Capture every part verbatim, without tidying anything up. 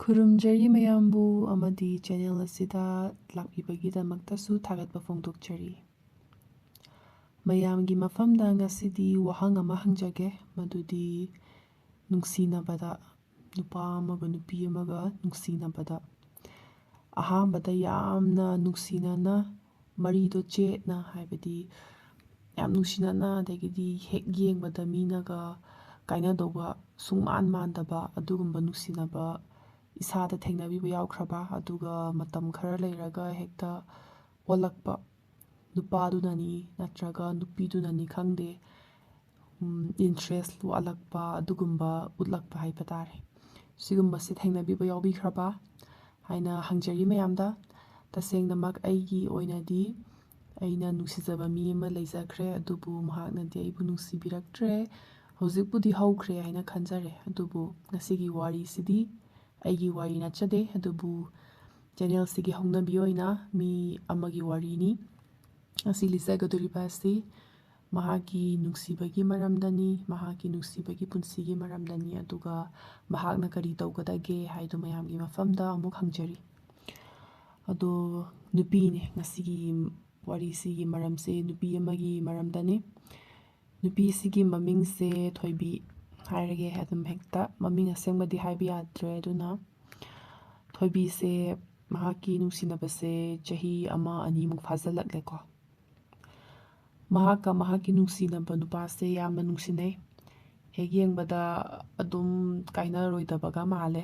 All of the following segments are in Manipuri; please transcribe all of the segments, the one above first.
ꯈꯨꯔꯨꯝꯖꯔꯤ ꯃꯌꯥꯝꯕꯨ ꯑꯃꯗꯤ ꯆꯦꯅꯦꯜ ꯑꯁꯤꯗ ꯂꯥꯛꯄꯤꯕꯒꯤꯗꯃꯛꯇꯁꯨ ꯊꯥꯒꯠꯄ ꯐꯣꯡꯗꯣꯛꯆꯔꯤ꯫ ꯃꯌꯥꯝꯒꯤ ꯃꯐꯝꯗ ꯉꯁꯤꯗꯤ ꯋꯥꯍꯪ ꯑꯃ ꯍꯪꯖꯒꯦ, ꯃꯗꯨꯗꯤ ꯅꯨꯡꯁꯤꯅꯕꯗ, ꯅꯨꯄꯥ ꯑꯃꯒ ꯅꯨꯄꯤ ꯑꯃꯒ ꯅꯨꯡꯁꯤꯅꯕꯗ ꯑꯍꯥꯟꯕꯗ ꯌꯥꯝꯅ ꯅꯨꯡꯁꯤꯅꯅ ꯃꯔꯤꯗꯣ ꯆꯦꯠꯅ, ꯍꯥꯏꯕꯗꯤ ꯌꯥꯝ ꯅꯨꯡꯁꯤꯅꯅ, ꯑꯗꯒꯤꯗꯤ ꯍꯦꯛ ꯌꯦꯡꯕꯗ ꯃꯤꯅꯒ ꯀꯥꯏꯅꯗꯧꯕ ꯁꯨꯡꯃꯥꯟ ꯃꯥꯟꯗꯕ ꯑꯗꯨꯒꯨꯝꯕ ꯅꯨꯡꯁꯤꯅꯕ ꯏꯁꯥꯗ ꯊꯦꯡꯅꯕꯤꯕ ꯌꯥꯎꯈ꯭ꯔꯕ? ꯑꯗꯨꯒ ꯃꯇꯝ ꯈꯔ ꯂꯩꯔꯒ ꯍꯦꯛꯇ ꯑꯣꯜꯂꯛꯄ, ꯅꯨꯄꯥꯗꯨꯅꯅꯤ ꯅꯠꯇ꯭ꯔꯒ ꯅꯨꯄꯤꯗꯨꯅꯅꯤ ꯈꯪꯗꯦ, ꯏꯟꯇꯔꯦꯁ ꯋꯥꯠꯂꯛꯄ, ꯑꯗꯨꯒꯨꯝꯕ ꯎꯠꯂꯛꯄ ꯍꯥꯏꯕ ꯇꯥꯔꯦ꯫ ꯁꯤꯒꯨꯝꯕꯁꯦ ꯊꯦꯡꯅꯕꯤꯕ ꯌꯥꯎꯕꯤꯈ꯭ꯔꯕ ꯍꯥꯏꯅ ꯍꯪꯖꯔꯤ ꯃꯌꯥꯝꯗ꯫ ꯇꯁꯦꯡꯅꯃꯛ ꯑꯩꯒꯤ ꯑꯣꯏꯅꯗꯤ ꯑꯩꯅ ꯅꯨꯡꯁꯤꯖꯕ ꯃꯤ ꯑꯃ ꯂꯩꯖꯈ꯭ꯔꯦ, ꯑꯗꯨꯕꯨ ꯃꯍꯥꯛꯅꯗꯤ ꯑꯩꯕꯨ ꯅꯨꯡꯁꯤꯕꯤꯔꯛꯇ꯭ꯔꯦ꯫ ꯍꯧꯖꯤꯛꯄꯨꯗꯤ ꯍꯧꯈ꯭ꯔꯦ ꯍꯥꯏꯅ ꯈꯟꯖꯔꯦ, ꯑꯗꯨꯕꯨ ꯉꯁꯤꯒꯤ ꯋꯥꯔꯤꯁꯤꯗꯤ ꯑꯩꯒꯤ ꯋꯥꯔꯤ ꯅꯠꯆꯗꯦ, ꯑꯗꯨꯕꯨ ꯆꯦꯅꯦꯜꯁꯤꯒꯤ ꯍꯧꯅꯕꯤ ꯑꯣꯏꯅ ꯃꯤ ꯑꯃꯒꯤ ꯋꯥꯔꯤꯅꯤ꯫ ꯉꯁꯤ ꯂꯤꯖꯒꯗꯧꯔꯤꯕ ꯑꯁꯤ ꯃꯍꯥꯛꯀꯤ ꯅꯨꯡꯁꯤꯕꯒꯤ ꯃꯔꯝꯗꯅꯤ, ꯃꯍꯥꯛꯀꯤ ꯅꯨꯡꯁꯤꯕꯒꯤ ꯄꯨꯟꯁꯤꯒꯤ ꯃꯔꯝꯗꯅꯤ, ꯑꯗꯨꯒ ꯃꯍꯥꯛꯅ ꯀꯔꯤ ꯇꯧꯒꯗꯒꯦ ꯍꯥꯏꯗꯨ ꯃꯌꯥꯝꯒꯤ ꯃꯐꯝꯗ ꯑꯃꯨꯛ ꯍꯪꯖꯔꯤ꯫ ꯑꯗꯣ ꯅꯨꯄꯤꯅꯦ, ꯉꯁꯤꯒꯤ ꯋꯥꯔꯤꯁꯤꯒꯤ ꯃꯔꯝꯁꯦ ꯅꯨꯄꯤ ꯑꯃꯒꯤ ꯃꯔꯝꯗꯅꯤ꯫ ꯅꯨꯄꯤꯁꯤꯒꯤ ꯃꯃꯤꯡꯁꯦ ꯊꯣꯏꯕꯤ ꯍꯥꯏꯔꯒꯦ, ꯑꯗꯨꯝ ꯍꯦꯛꯇ꯫ ꯃꯃꯤꯡ ꯑꯁꯦꯡꯕꯗꯤ ꯍꯥꯏꯕ ꯌꯥꯗ꯭ꯔꯦ, ꯑꯗꯨꯅ ꯊꯣꯏꯕꯤꯁꯦ, ꯃꯍꯥꯛꯀꯤ ꯅꯨꯡꯁꯤꯅꯕꯁꯦ ꯆꯍꯤ ꯑꯃ ꯑꯅꯤꯃꯨꯛ ꯐꯥꯖꯤꯜꯂꯛꯂꯦꯀꯣ꯫ ꯃꯍꯥꯛꯀ ꯃꯍꯥꯛꯀꯤ ꯅꯨꯡꯁꯤꯅꯕ ꯅꯨꯄꯥꯁꯦ ꯌꯥꯝꯅ ꯅꯨꯡꯁꯤꯅꯩ꯫ ꯍꯦꯛ ꯌꯦꯡꯕꯗ ꯑꯗꯨꯝ ꯀꯥꯏꯅꯔꯣꯏꯗꯕꯒ ꯃꯥꯜꯂꯦ꯫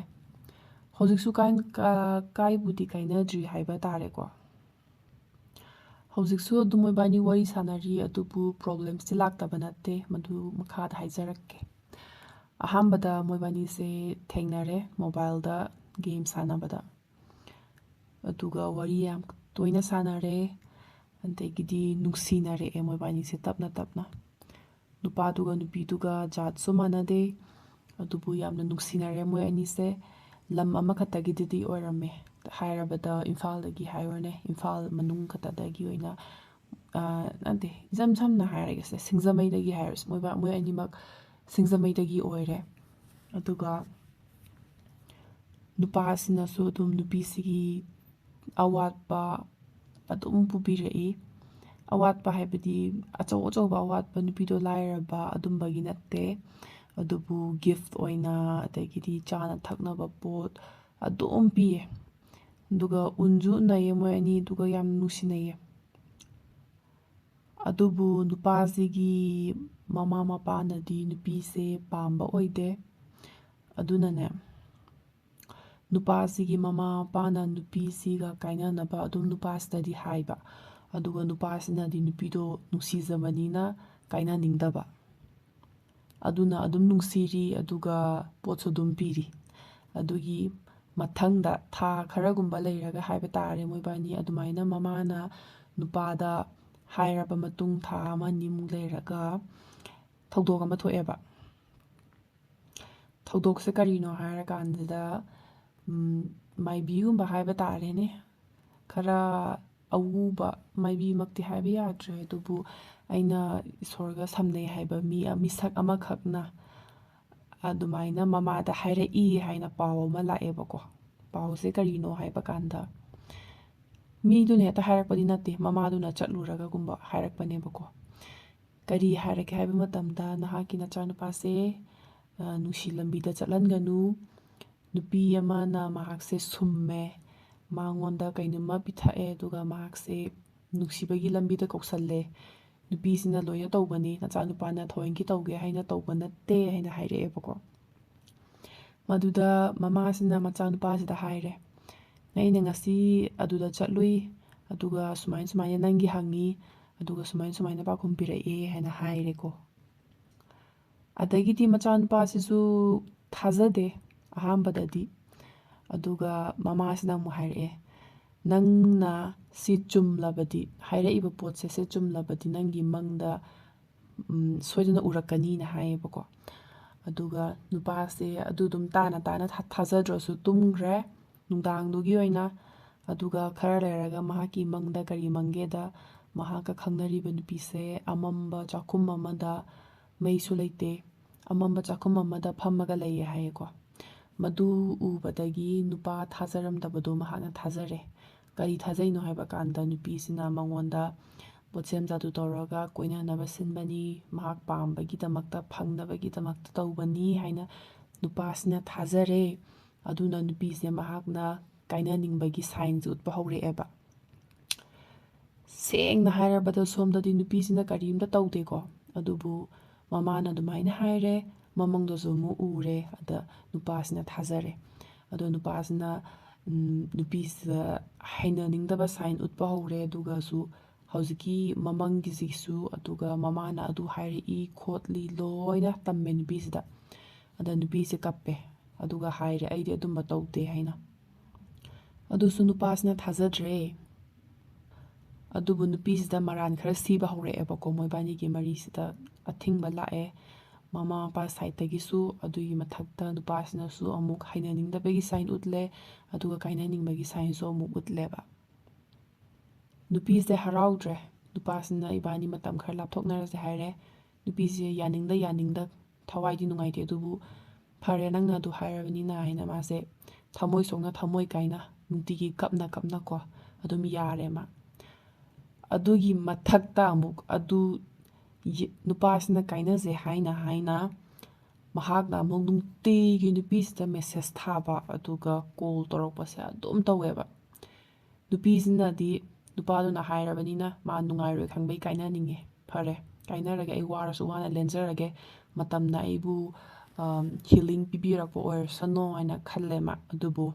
ꯍꯧꯖꯤꯛꯁꯨ ꯀꯥꯏ-, ꯀꯥ-, ꯀꯥꯏꯕꯨꯗꯤ ꯀꯥꯏꯅꯗ꯭ꯔꯤ ꯍꯥꯏꯕ ꯇꯥꯔꯦꯀꯣ꯫ ꯍꯧꯖꯤꯛꯁꯨ ꯑꯗꯨꯝ ꯃꯣꯏꯕꯥꯅꯤ ꯋꯥꯔꯤ ꯁꯥꯟꯅꯔꯤ, ꯑꯗꯨꯕꯨ ꯄ꯭ꯔꯣꯕ꯭ꯂꯦꯝꯁꯇꯤ ꯂꯥꯛꯇꯕ ꯅꯠꯇꯦ꯫ ꯃꯗꯨ ꯃꯈꯥꯗ ꯍꯥꯏꯖꯔꯛꯀꯦ꯫ ꯑꯍꯥꯟꯕꯗ ꯃꯣꯏꯕꯥꯅꯤꯁꯦ ꯊꯦꯡꯅꯔꯦ, ꯃꯣꯕꯥꯏꯜꯗ ꯒꯦꯝ ꯁꯥꯟꯅꯕꯗ꯫ ꯑꯗꯨꯒ ꯋꯥꯔꯤ ꯌꯥꯝ ꯇꯣꯏꯅ ꯁꯥꯟꯅꯔꯦ, ꯑꯗꯒꯤꯗꯤ ꯅꯨꯡꯁꯤꯅꯔꯛꯑꯦ ꯃꯣꯏꯕꯥꯅꯤꯁꯦ ꯇꯞꯅ ꯇꯞꯅ꯫ ꯅꯨꯄꯥꯗꯨꯒ ꯅꯨꯄꯤꯗꯨꯒ ꯖꯥꯠꯁꯨ ꯃꯥꯟꯅꯗꯦ, ꯑꯗꯨꯕꯨ ꯌꯥꯝꯅ ꯅꯨꯡꯁꯤꯅꯔꯦ ꯃꯣꯏ ꯑꯅꯤꯁꯦ꯫ ꯂꯝ ꯑꯃꯈꯛꯇꯒꯤꯗꯨꯗꯤ ꯑꯣꯏꯔꯝꯃꯦ, ꯍꯥꯏꯔꯕꯗ ꯏꯝꯐꯥꯜꯗꯒꯤ ꯍꯥꯏꯔꯣꯅꯦ, ꯏꯝꯐꯥꯜ ꯃꯅꯨꯡ ꯈꯛꯇꯗꯒꯤ ꯑꯣꯏꯅ, ꯑ, ꯅꯠꯇꯦ, ꯏꯆꯝ ꯁꯝꯅ ꯍꯥꯏꯔꯒꯦꯁꯦ, ꯁꯤꯡꯖꯃꯩꯗꯒꯤ ꯍꯥꯏꯔꯁꯤ꯫ ꯃꯣꯏꯕꯥ-, ꯃꯣꯏ ꯑꯅꯤꯃꯛ ꯁꯤꯡꯖꯃꯩꯗꯒꯤ ꯑꯣꯏꯔꯦ꯫ ꯑꯗꯨꯒ ꯅꯨꯄꯥꯁꯤꯅꯁꯨ ꯑꯗꯨꯝ ꯅꯨꯄꯤꯁꯤꯒꯤ ꯑꯋꯥꯠꯄ ꯑꯗꯨꯝ ꯄꯨꯕꯤꯔꯛꯏ꯫ ꯑꯋꯥꯠꯄ ꯍꯥꯏꯕꯗꯤ ꯑꯆꯧ ꯑꯆꯧꯕ ꯑꯋꯥꯠꯄ, ꯅꯨꯄꯤꯗꯣ ꯂꯥꯏꯔꯕ ꯑꯗꯨꯝꯕꯒꯤ ꯅꯠꯇꯦ꯫ ꯑꯗꯨꯕꯨ gift ꯑꯣꯏꯅ, ꯑꯗꯒꯤꯗꯤ ꯆꯥꯅ ꯊꯛꯅꯕ ꯄꯣꯠ ꯑꯗꯨꯝ ꯄꯤꯌꯦ꯫ ꯑꯗꯨꯒ ꯎꯟꯁꯨ ꯎꯟꯅꯩꯌꯦ ꯃꯣꯏ ꯑꯅꯤ, ꯑꯗꯨꯒ ꯌꯥꯝ ꯅꯨꯡꯁꯤꯅꯩꯌꯦ꯫ ꯑꯗꯨꯕꯨ ꯅꯨꯄꯥꯁꯤꯒꯤ ꯃꯃꯥ ꯃꯄꯥꯅꯗꯤ ꯅꯨꯄꯤꯁꯦ ꯄꯥꯝꯕ ꯑꯣꯏꯗꯦ꯫ ꯑꯗꯨꯅꯅꯦ, ꯅꯨꯄꯥꯁꯤꯒꯤ ꯃꯃꯥ ꯃꯄꯥꯅ ꯅꯨꯄꯤꯁꯤꯒ ꯀꯥꯏꯅꯅꯕ ꯑꯗꯨꯝ ꯅꯨꯄꯥꯁꯤꯗꯗꯤ ꯍꯥꯏꯕ, ꯑꯗꯨꯒ ꯅꯨꯄꯥꯁꯤꯅꯗꯤ ꯅꯨꯄꯤꯗꯣ ꯅꯨꯡꯁꯤꯖꯕꯅꯤꯅ ꯀꯥꯏꯅꯅꯤꯡꯗꯕ꯫ ꯑꯗꯨꯅ ꯑꯗꯨꯝ ꯅꯨꯡꯁꯤꯔꯤ, ꯑꯗꯨꯒ ꯄꯣꯠꯁꯨ ꯑꯗꯨꯝ ꯄꯤꯔꯤ꯫ ꯑꯗꯨꯒꯤ ꯃꯊꯪꯗ ꯊꯥ ꯈꯔꯒꯨꯝꯕ ꯂꯩꯔꯒ ꯍꯥꯏꯕ ꯇꯥꯔꯦ, ꯃꯣꯏꯕꯥꯅꯤ ꯑꯗꯨꯃꯥꯏꯅ ꯃꯃꯥꯅ ꯅꯨꯄꯥꯗ ꯍꯥꯏꯔꯕ ꯃꯇꯨꯡ, ꯊꯥ ꯑꯃ ꯑꯅꯤꯃꯨꯛ ꯂꯩꯔꯒ ꯊꯧꯗꯣꯛ ꯑꯃ ꯊꯣꯛꯑꯦꯕ꯫ ꯊꯧꯗꯣꯛꯁꯦ ꯀꯔꯤꯅꯣ ꯍꯥꯏꯔꯀꯥꯟꯁꯤꯗ, ꯎꯝ, ꯃꯥꯏꯕꯤꯒꯨꯝꯕ ꯍꯥꯏꯕ ꯇꯥꯔꯦꯅꯦ, ꯈꯔ ꯑꯎꯕ, ꯃꯥꯏꯕꯤꯃꯛꯇꯤ ꯍꯥꯏꯕ ꯌꯥꯗ꯭ꯔꯦ, ꯑꯗꯨꯕꯨ ꯑꯩꯅ ꯏꯁꯣꯔꯒ ꯁꯝꯅꯩ ꯍꯥꯏꯕ ꯃꯤ, ꯃꯤꯁꯛ ꯑꯃꯈꯛꯅ ꯑꯗꯨꯃꯥꯏꯅ ꯃꯃꯥꯗ ꯍꯥꯏꯔꯛꯏ ꯍꯥꯏꯅ ꯄꯥꯎ ꯑꯃ ꯂꯥꯛꯑꯦꯕꯀꯣ꯫ ꯄꯥꯎꯁꯦ ꯀꯔꯤꯅꯣ ꯍꯥꯏꯕ ꯀꯥꯟꯗ, ꯃꯤꯗꯨꯅ ꯍꯦꯛꯇ ꯍꯥꯏꯔꯛꯄꯗꯤ ꯅꯠꯇꯦ, ꯃꯃꯥꯗꯨꯅ ꯆꯠꯂꯨꯔꯒꯒꯨꯝꯕ ꯍꯥꯏꯔꯛꯄꯅꯦꯕꯀꯣ꯫ ꯀꯔꯤ ꯍꯥꯏꯔꯛꯀꯦ ꯍꯥꯏꯕ ꯃꯇꯝꯗ, "ꯅꯍꯥꯛꯀꯤ ꯅꯆꯥꯅꯨꯄꯥꯁꯦ, ꯑ, ꯅꯨꯡꯁꯤ ꯂꯝꯕꯤꯗ ꯆꯠꯍꯟꯒꯅꯨ꯫ ꯅꯨꯄꯤ ꯑꯃꯅ ꯃꯍꯥꯛꯁꯦ ꯁꯨꯝꯃꯦ, ꯃꯉꯣꯟꯗ ꯀꯩꯅꯣꯝꯃ ꯄꯤꯊꯛꯑꯦ, ꯑꯗꯨꯒ ꯃꯍꯥꯛꯁꯦ ꯅꯨꯡꯁꯤꯕꯒꯤ ꯂꯝꯕꯤꯗ ꯀꯧꯁꯜꯂꯦ꯫ ꯅꯨꯄꯤꯁꯤꯅ ꯂꯣꯏꯅ ꯇꯧꯕꯅꯤ, ꯅꯆꯥꯅꯨꯄꯥꯅ ꯊꯑꯣꯏꯀꯤ ꯇꯧꯒꯦ ꯍꯥꯏꯅ ꯇꯧꯕ ꯅꯠꯇꯦ" ꯍꯥꯏꯅ ꯍꯥꯏꯔꯛꯑꯦꯕꯀꯣ꯫ ꯃꯗꯨꯗ ꯃꯃꯥꯁꯤꯅ ꯃꯆꯥꯅꯨꯄꯥꯁꯤꯗ ꯍꯥꯏꯔꯦ, "ꯑꯩꯅ ꯉꯁꯤ ꯑꯗꯨꯗ ꯆꯠꯂꯨꯏ, ꯑꯗꯨꯒ ꯁꯨꯃꯥꯏꯅ ꯁꯨꯃꯥꯏꯅ ꯅꯪꯒꯤ ꯍꯪꯉꯤ, ꯑꯗꯨꯒ ꯁꯨꯃꯥꯏꯅ ꯁꯨꯃꯥꯏꯅ ꯄꯥꯎꯈꯨꯝ ꯄꯤꯔꯛꯑꯦ" ꯍꯥꯏꯅ ꯍꯥꯏꯔꯦꯀꯣ꯫ ꯑꯗꯒꯤꯗꯤ ꯃꯆꯥꯅꯨꯄꯥꯁꯤꯁꯨ ꯊꯥꯖꯗꯦ ꯑꯍꯥꯟꯕꯗꯗꯤ, ꯑꯗꯨꯒ ꯃꯃꯥꯁꯤꯅ ꯑꯃꯨꯛ ꯍꯥꯏꯔꯛꯑꯦ, "ꯅꯪꯅ ꯁꯤ ꯆꯨꯝꯂꯕꯗꯤ, ꯍꯥꯏꯔꯛꯏꯕ ꯄꯣꯠꯁꯦ, ꯁꯤ ꯆꯨꯝꯂꯕꯗꯤ ꯅꯪꯒꯤ ꯃꯪꯗ, ꯎꯝ, ꯁꯣꯏꯗꯅ ꯎꯔꯛꯀꯅꯤꯅ" ꯍꯥꯏꯌꯦꯕꯀꯣ꯫ ꯑꯗꯨꯒ ꯅꯨꯄꯥꯁꯦ ꯑꯗꯨ ꯑꯗꯨꯝ ꯇꯥꯅ ꯇꯥꯅ ꯊꯥ-, ꯊꯥꯖꯗ꯭ꯔꯁꯨ ꯇꯨꯝꯈ꯭ꯔꯦ ꯅꯨꯡꯗꯥꯡꯗꯨꯒꯤ ꯑꯣꯏꯅ꯫ ꯑꯗꯨꯒ ꯈꯔ ꯂꯩꯔꯒ ꯃꯍꯥꯛꯀꯤ ꯃꯪꯗ ꯀꯔꯤ ꯃꯪꯒꯦꯗ, ꯃꯍꯥꯛꯀ ꯈꯪꯅꯔꯤꯕ ꯅꯨꯄꯤꯁꯦ ꯑꯃꯝꯕ ꯆꯥꯛꯈꯨꯝ ꯑꯃꯗ, ꯃꯩꯁꯨ ꯂꯩꯇꯦ, ꯑꯃꯝꯕ ꯆꯥꯛꯈꯨꯝ ꯑꯃꯗ ꯐꯝꯃꯒ ꯂꯩꯌꯦ ꯍꯥꯏꯌꯦꯀꯣ꯫ ꯃꯗꯨ ꯎꯕꯗꯒꯤ ꯅꯨꯄꯥ ꯊꯥꯖꯔꯝꯗꯕꯗꯣ ꯃꯍꯥꯛꯅ ꯊꯥꯖꯔꯦ꯫ ꯀꯔꯤ ꯊꯥꯖꯩꯅꯣ ꯍꯥꯏꯕ ꯀꯥꯟꯗ, ꯅꯨꯄꯤꯁꯤꯅ ꯃꯉꯣꯟꯗ ꯄꯣꯠꯁꯦꯝ ꯖꯥꯗꯨ ꯇꯧꯔꯒ ꯀꯣꯏꯅꯅꯕ ꯁꯤꯟꯕꯅꯤ, ꯃꯍꯥꯛ ꯄꯥꯝꯕꯒꯤꯗꯃꯛꯇ, ꯐꯪꯅꯕꯒꯤꯗꯃꯛꯇ ꯇꯧꯕꯅꯤ ꯍꯥꯏꯅ ꯅꯨꯄꯥꯁꯤꯅ ꯊꯥꯖꯔꯦ꯫ ꯑꯗꯨꯅ ꯅꯨꯄꯤꯁꯦ ꯃꯍꯥꯛꯅ ꯀꯥꯏꯅꯅꯤꯡꯕꯒꯤ ꯁꯥꯏꯟꯁꯦ ꯎꯠꯄ ꯍꯧꯔꯛꯑꯦꯕ꯫ ꯁꯦꯡꯅ ꯍꯥꯏꯔꯕꯗ, ꯁꯣꯝꯗꯗꯤ ꯅꯨꯄꯤꯁꯤꯅ ꯀꯔꯤꯝꯇ ꯇꯧꯗꯦꯀꯣ, ꯑꯗꯨꯕꯨ ꯃꯃꯥꯅ ꯑꯗꯨꯃꯥꯏꯅ ꯍꯥꯏꯔꯦ, ꯃꯃꯪꯗꯁꯨ ꯑꯃꯨꯛ ꯎꯔꯦ꯫ ꯑꯗ ꯅꯨꯄꯥꯁꯤꯅ ꯊꯥꯖꯔꯦ꯫ ꯑꯗꯣ ꯅꯨꯄꯥꯁꯤꯅ, ꯎꯝ, ꯅꯨꯄꯤꯁꯤꯗ ꯍꯩꯅꯅꯤꯡꯗꯕ ꯁꯥꯏꯟ ꯎꯠꯄ ꯍꯧꯔꯦ꯫ ꯑꯗꯨꯒꯁꯨ ꯍꯧꯖꯤꯛꯀꯤ ꯃꯃꯪꯒꯤꯁꯤꯁꯨ, ꯑꯗꯨꯒ ꯃꯃꯥꯅ ꯑꯗꯨ ꯍꯥꯏꯔꯛꯏ ꯈꯣꯠꯂꯤ ꯂꯣꯏꯅ ꯇꯝꯃꯦ ꯅꯨꯄꯤꯁꯤꯗ꯫ ꯑꯗ ꯅꯨꯄꯤꯁꯦ ꯀꯞꯄꯦ, ꯑꯗꯨꯒ ꯍꯥꯏꯔꯦ, "ꯑꯩꯗꯤ ꯑꯗꯨꯝꯕ ꯇꯧꯗꯦ" ꯍꯥꯏꯅ꯫ ꯑꯗꯨꯁꯨ ꯅꯨꯄꯥꯁꯤꯅ ꯊꯥꯖꯗ꯭ꯔꯦ꯫ ꯑꯗꯨꯕꯨ ꯅꯨꯄꯤꯁꯤꯗ ꯃꯔꯥꯟ ꯈꯔ ꯁꯤꯕ ꯍꯧꯔꯛꯑꯦꯕꯀꯣ, ꯃꯣꯏꯕꯥꯅꯤꯒꯤ ꯃꯔꯤꯁꯤꯗ ꯑꯊꯤꯡꯕ ꯂꯥꯛꯑꯦ꯫ ꯃꯃꯥ ꯃꯄꯥ ꯁꯥꯏꯠꯇꯒꯤꯁꯨ, ꯑꯗꯨꯒꯤ ꯃꯊꯛꯇ ꯅꯨꯄꯥꯁꯤꯅꯁꯨ ꯑꯃꯨꯛ ꯍꯩꯅꯅꯤꯡꯗꯕꯒꯤ ꯁꯥꯏꯟ ꯎꯠꯂꯦ, ꯑꯗꯨꯒ ꯀꯥꯏꯅꯅꯤꯡꯕꯒꯤ ꯁꯥꯏꯟꯁꯨ ꯑꯃꯨꯛ ꯎꯠꯂꯦꯕ꯫ ꯅꯨꯄꯤꯁꯦ ꯍꯔꯥꯎꯗ꯭ꯔꯦ꯫ ꯅꯨꯄꯥꯁꯤꯅ "ꯏꯕꯥꯅꯤ ꯃꯇꯝ ꯈꯔ ꯂꯥꯞꯊꯣꯛꯅꯔꯁꯦ" ꯍꯥꯏꯔꯦ꯫ ꯅꯨꯄꯤꯁꯦ ꯌꯥꯅꯤꯡꯗ ꯌꯥꯅꯤꯡꯗ, ꯊꯋꯥꯏꯗꯤ ꯅꯨꯡꯉꯥꯏꯇꯦ, ꯑꯗꯨꯕꯨ "ꯐꯔꯦ, ꯅꯪꯅ ꯑꯗꯨ ꯍꯥꯏꯔꯕꯅꯤꯅ" ꯍꯥꯏꯅ ꯃꯥꯁꯦ ꯊꯃꯣꯏ ꯁꯣꯛꯅ ꯊꯃꯣꯏ ꯀꯥꯏꯅ ꯅꯨꯡꯇꯤꯒꯤ ꯀꯞꯅ ꯀꯞꯅꯀꯣ ꯑꯗꯨꯝ ꯌꯥꯔꯦ ꯃꯥ꯫ ꯑꯗꯨꯒꯤ ꯃꯊꯛꯇ ꯑꯃꯨꯛ ꯑꯗꯨ ꯌꯦ-, ꯅꯨꯄꯥꯁꯤꯅ ꯀꯥꯏꯅꯁꯦ ꯍꯥꯏꯅ ꯍꯥꯏꯅ ꯃꯍꯥꯛꯅ ꯑꯃꯨꯛ ꯅꯨꯡꯇꯤꯒꯤ ꯅꯨꯄꯤꯁꯤꯗ ꯃꯦꯁꯦꯖ ꯊꯥꯕ, ꯑꯗꯨꯒ ꯀꯣꯜ ꯇꯧꯔꯛꯄꯁꯦ ꯑꯗꯨꯝ ꯇꯧꯋꯦꯕ꯫ ꯅꯨꯄꯤꯁꯤꯅꯗꯤ, ꯅꯨꯄꯥꯗꯨꯅ ꯍꯥꯏꯔꯕꯅꯤꯅ ꯃꯥ ꯅꯨꯡꯉꯥꯏꯔꯣꯏ ꯈꯪꯕꯩ ꯀꯥꯏꯅꯅꯤꯡꯉꯦ꯫ "ꯐꯔꯦ, ꯀꯥꯏꯅꯔꯒꯦ, ꯑꯩ ꯋꯥꯔꯁꯨ ꯋꯥꯅ ꯂꯦꯟꯖꯔꯒꯦ, ꯃꯇꯝꯅ ꯑꯩꯕꯨ, ꯑꯝ, ꯍꯤꯂꯤꯡ ꯄꯤꯕꯤꯔꯛꯄ ꯑꯣꯏꯔꯁꯅꯣ" ꯍꯥꯏꯅ ꯈꯜꯂꯦ ꯃꯥ꯫ ꯑꯗꯨꯕꯨ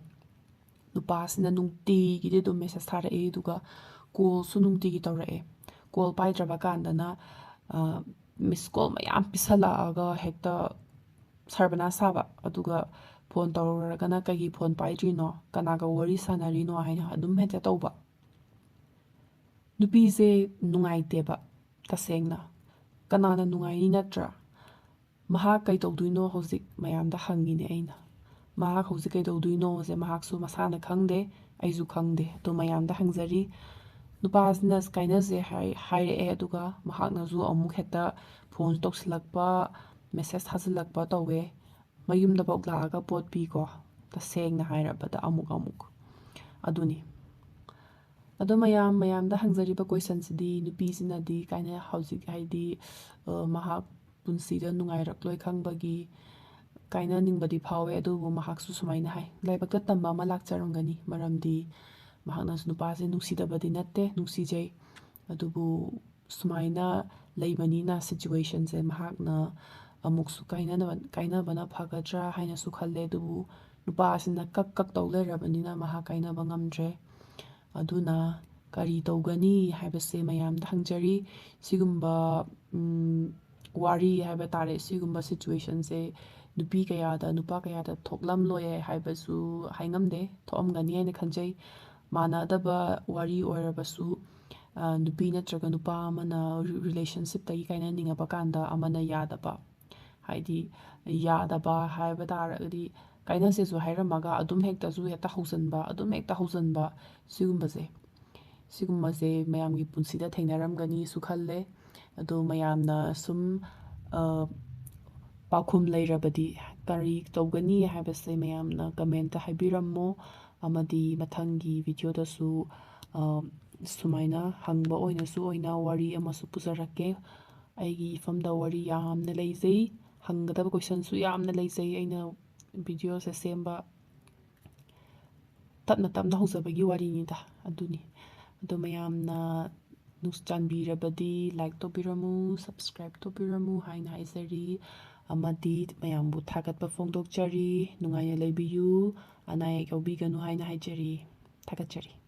ꯅꯨꯄꯥꯁꯤꯅ ꯅꯨꯡꯇꯤꯒꯤꯗꯤ ꯑꯗꯨꯝ ꯃꯦꯁꯦꯖ ꯊꯥꯔꯛꯑꯦ, ꯑꯗꯨꯒ ꯀꯣꯜꯁꯨ ꯅꯨꯡꯇꯤꯒꯤ ꯇꯧꯔꯛꯑꯦ꯫ ꯀꯣꯜ ꯄꯥꯏꯗ꯭ꯔꯕ ꯀꯥꯟꯗꯅ, ꯑ, ꯃꯤꯁ ꯀꯣꯜ ꯃꯌꯥꯝ ꯄꯤꯁꯜꯂꯛꯑꯒ ꯍꯦꯛꯇ ꯁꯔꯕꯅꯥꯁ ꯁꯥꯕ, ꯑꯗꯨꯒ ꯐꯣꯟ ꯇꯧꯔꯨꯔꯒꯅ "ꯀꯩꯒꯤ ꯐꯣꯟ ꯄꯥꯏꯗ꯭ꯔꯤꯅꯣ? ꯀꯅꯥꯒ ꯋꯥꯔꯤ ꯁꯥꯟꯅꯔꯤꯅꯣ?" ꯍꯥꯏꯅ ꯑꯗꯨꯝ ꯍꯦꯛꯇ ꯇꯧꯕ꯫ ꯅꯨꯄꯤꯁꯦ ꯅꯨꯡꯉꯥꯏꯇꯦꯕ, ꯇꯁꯦꯡꯅ꯫ ꯀꯅꯥꯅ ꯅꯨꯡꯉꯥꯏꯅꯤ, ꯅꯠꯇ꯭ꯔꯥ? ꯃꯍꯥꯛ ꯀꯩꯗꯧꯗꯣꯏꯅꯣ ꯍꯧꯖꯤꯛ ꯃꯌꯥꯝꯗ ꯍꯪꯉꯤꯅꯦ ꯑꯩꯅ꯫ ꯃꯍꯥꯛ ꯍꯧꯖꯤꯛ ꯀꯩꯗꯧꯗꯣꯏꯅꯣꯁꯦ ꯃꯍꯥꯛꯁꯨ ꯃꯁꯥꯅ ꯈꯪꯗꯦ, ꯑꯩꯁꯨ ꯈꯪꯗꯦ꯫ ꯑꯗꯣ ꯃꯌꯥꯝꯗ ꯍꯪꯖꯔꯤ꯫ ꯅꯨꯄꯥꯁꯤꯅ "ꯀꯥꯏꯅꯁꯦ" ꯍꯥꯏ-, ꯍꯥꯏꯔꯛꯑꯦ, ꯑꯗꯨꯒ ꯃꯍꯥꯛꯅꯁꯨ ꯑꯃꯨꯛ ꯍꯦꯛꯇ ꯐꯣꯟ ꯇꯧꯁꯤꯜꯂꯛꯄ, ꯃꯦꯁꯦꯖ ꯊꯥꯖꯤꯜꯂꯛꯄ ꯇꯧꯋꯦ꯫ ꯃꯌꯨꯝꯗꯐꯥꯎ ꯂꯥꯛꯑꯒ ꯄꯣꯠ ꯄꯤꯀꯣ, ꯇꯁꯦꯡꯅ ꯍꯥꯏꯔꯕꯗ ꯑꯃꯨꯛ ꯑꯃꯨꯛ꯫ ꯑꯗꯨꯅꯤ꯫ ꯑꯗꯣ ꯃꯌꯥꯝ, ꯃꯌꯥꯝꯗ ꯍꯪꯖꯔꯤꯕ questionꯁꯤꯗꯤ, ꯅꯨꯄꯤꯁꯤꯅꯗꯤ ꯀꯥꯏꯅ ꯍꯧꯖꯤꯛ ꯍꯥꯏꯗꯤ, ꯑ, ꯃꯍꯥꯛ ꯄꯨꯟꯁꯤꯗ ꯅꯨꯡꯉꯥꯏꯔꯛꯂꯣꯏ ꯈꯪꯕꯒꯤ ꯀꯥꯏꯅꯅꯤꯡꯕꯗꯤ ꯐꯥꯎꯋꯦ, ꯑꯗꯨꯕꯨ ꯃꯍꯥꯛꯁꯨ ꯁꯨꯃꯥꯏꯅ ꯍꯥꯏ, ꯂꯥꯏꯕꯛꯇ ꯇꯝꯕ ꯑꯃ ꯂꯥꯛꯆꯔꯝꯒꯅꯤ, ꯃꯔꯝꯗꯤ ꯃꯍꯥꯛꯅꯁꯨ ꯅꯨꯄꯥꯁꯦ ꯅꯨꯡꯁꯤꯗꯕꯗꯤ ꯅꯠꯇꯦ, ꯅꯨꯡꯁꯤꯖꯩ, ꯑꯗꯨꯕꯨ ꯁꯨꯃꯥꯏꯅ ꯂꯩꯕꯅꯤꯅ situationꯁꯦ ꯃꯍꯥꯛꯅ ꯑꯃꯨꯛꯁꯨ ꯀꯥꯏꯅꯅꯕ, ꯀꯥꯏꯅꯕꯅ ꯐꯒꯗ꯭ꯔꯥ ꯍꯥꯏꯅꯁꯨ ꯈꯜꯂꯦ, ꯑꯗꯨꯕꯨ ꯅꯨꯄꯥꯁꯤꯅ ꯀꯛ ꯀꯛ ꯇꯧ ꯂꯩꯔꯕꯅꯤꯅ ꯃꯍꯥꯛ ꯀꯥꯏꯅꯕ ꯉꯝꯗ꯭ꯔꯦ꯫ ꯑꯗꯨꯅ ꯀꯔꯤ ꯇꯧꯒꯅꯤ ꯍꯥꯏꯕꯁꯦ ꯃꯌꯥꯝꯗ ꯍꯪꯖꯔꯤ꯫ ꯁꯤꯒꯨꯝꯕ, ꯎꯝ, ꯋꯥꯔꯤ ꯍꯥꯏꯕ ꯇꯥꯔꯦ, ꯁꯤꯒꯨꯝꯕ situationꯁꯦ ꯅꯨꯄꯤ ꯀꯌꯥꯗ, ꯅꯨꯄꯥ ꯀꯌꯥꯗ ꯊꯣꯛꯂꯝꯂꯣꯏ ꯍꯥꯏꯕꯁꯨ ꯍꯥꯏꯉꯝꯗꯦ, ꯊꯣꯛꯑꯝꯒꯅꯤ ꯍꯥꯏꯅ ꯈꯟꯖꯩ꯫ ꯃꯥꯟꯅꯗꯕ ꯋꯥꯔꯤ ꯑꯣꯏꯔꯕꯁꯨ, ꯑ, ꯅꯨꯄꯤ ꯅꯠꯇ꯭ꯔꯒ ꯅꯨꯄꯥ ꯑꯃꯅ ꯔꯤ-, relationshipꯇꯒꯤ ꯀꯥꯏꯅꯅꯤꯡꯉꯕ ꯀꯥꯟꯗ ꯑꯃꯅ ꯌꯥꯗꯕ, ꯍꯥꯏꯗꯤ ꯌꯥꯗꯕ ꯍꯥꯏꯕ ꯇꯥꯔꯒꯗꯤ, ꯀꯥꯏꯅꯁꯦꯁꯨ ꯍꯥꯏꯔꯝꯃꯒ ꯑꯗꯨꯝ ꯍꯦꯛꯇꯁꯨ ꯍꯦꯛꯇ ꯍꯧꯖꯤꯟꯕ, ꯑꯗꯨꯝ ꯍꯦꯛꯇ ꯍꯧꯖꯤꯟꯕ, ꯁꯤꯒꯨꯝꯕꯁꯦ, ꯁꯤꯒꯨꯝꯕꯁꯦ ꯃꯌꯥꯝꯒꯤ ꯄꯨꯟꯁꯤꯗ ꯊꯦꯡꯅꯔꯝꯒꯅꯤꯁꯨ ꯈꯜꯂꯦ꯫ ꯑꯗꯣ ꯃꯌꯥꯝꯅ ꯁꯨꯝ, ꯑ, ꯄꯥꯎꯈꯨꯝ ꯂꯩꯔꯕꯗꯤ ꯀꯔꯤ ꯇꯧꯒꯅꯤ ꯍꯥꯏꯕꯁꯦ ꯃꯌꯥꯝꯅ commentꯇ ꯍꯥꯏꯕꯤꯔꯝꯃꯣ, ꯑꯃꯗꯤ ꯃꯊꯪꯒꯤ videoꯗꯁꯨ, ꯑ, ꯁꯨꯃꯥꯏꯅ ꯍꯪꯕ ꯑꯣꯏꯅꯁꯨ ꯑꯣꯏꯅ ꯋꯥꯔꯤ ꯑꯃꯁꯨ ꯄꯨꯖꯔꯛꯀꯦ꯫ ꯑꯩꯒꯤ ꯏꯐꯝꯗ ꯋꯥꯔꯤ ꯌꯥꯝꯅ ꯂꯩꯖꯩ, ꯍꯪꯒꯗꯕ questionꯁꯨ ꯌꯥꯝꯅ ꯂꯩꯖꯩ꯫ ꯑꯩꯅ videoꯁꯦ ꯁꯦꯝꯕ ꯇꯞꯅ ꯇꯞꯅ ꯍꯧꯖꯕꯒꯤ ꯋꯥꯔꯤꯅꯤꯗ, ꯑꯗꯨꯅꯤ꯫ ꯑꯗꯣ ꯃꯌꯥꯝꯅ ꯅꯨꯡ-, ꯆꯥꯟꯕꯤꯔꯕꯗꯤ like ꯇꯧꯕꯤꯔꯝꯃꯨ, subscribe ꯇꯧꯕꯤꯔꯝꯃꯨ ꯍꯥꯏꯅ ꯍꯥꯏꯖꯔꯤ꯫ ꯑꯃꯗꯤ ꯃꯌꯥꯝꯕꯨ ꯊꯥꯒꯠꯄ ꯐꯣꯡꯗꯣꯛꯆꯔꯤ꯫ ꯅꯨꯡꯉꯥꯏꯅ ꯂꯩꯕꯤꯌꯨ, ꯑꯅꯥ ꯑꯌꯦꯛ ꯌꯥꯎꯕꯤꯒꯅꯨ ꯍꯥꯏꯅ ꯍꯥꯏꯖꯔꯤ꯫ ꯊꯥꯒꯠꯆꯔꯤ꯫